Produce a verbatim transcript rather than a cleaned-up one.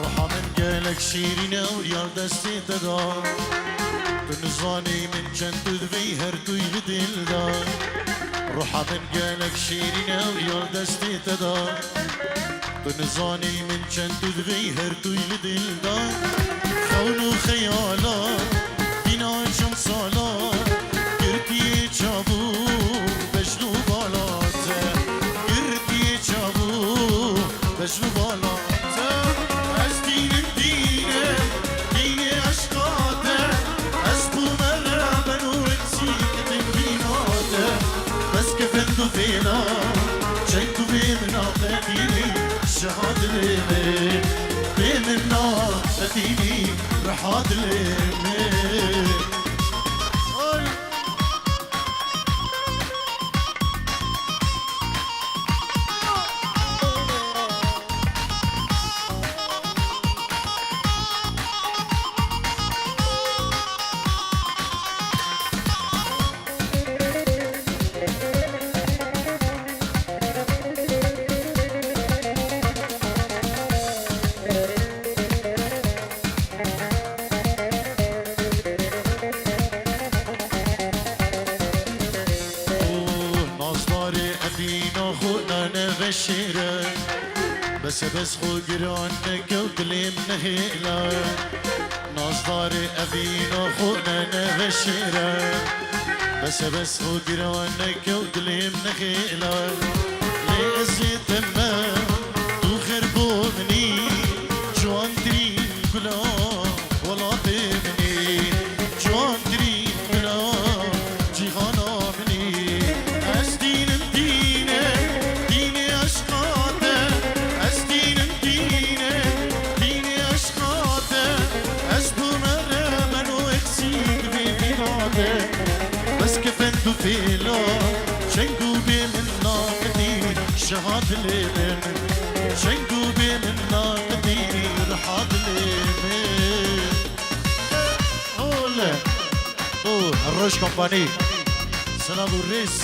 Ruha min gelek şîrîn e û ya destê te da. Tu nizanî min çend tu divî her tu yî li dil da. Ruha min gelek şîrîn e û ya destê te da. Tu nizanî min çend tu divî her tu yî li dil da. Xewn û xeyala dîna çend sala girtiyê çavû bejn û bala te. Girtiyê çavû bejn û bala te. Ez dînim dîne, dînê eşqa te. Ez bûme reben û eksîk dingîna te. Bes kefend û vêla, çeng û vê min a qedîmî, şiha dilê min. Bê min na qedîmî, riha dilê min. Oy! Nazdarê evîna xwe nane veşêre. Bes e bes xwe giran neke û dilê min nehêle. Nazdarê evîna xwe nane veşêre. Bes e bes xwe giran neke û dilê min nehêle. Lê ez ê te me, tu xêr bo min î, ciwantirîn gula welatê min î, ciwantirîn gula cîhana min î. Ez dînim dîne, dînê eşqa te. Ez dînim dîne, dînê eşqa te. Ez bûme reben û eksîk vê vîna te. Bes kefend û vêla, çeng û bê min naqedî, şiha dilê min. Çeng û bê min naqedî, riha dilê min. Ole! O, Roj Kompanî. Silav û rêz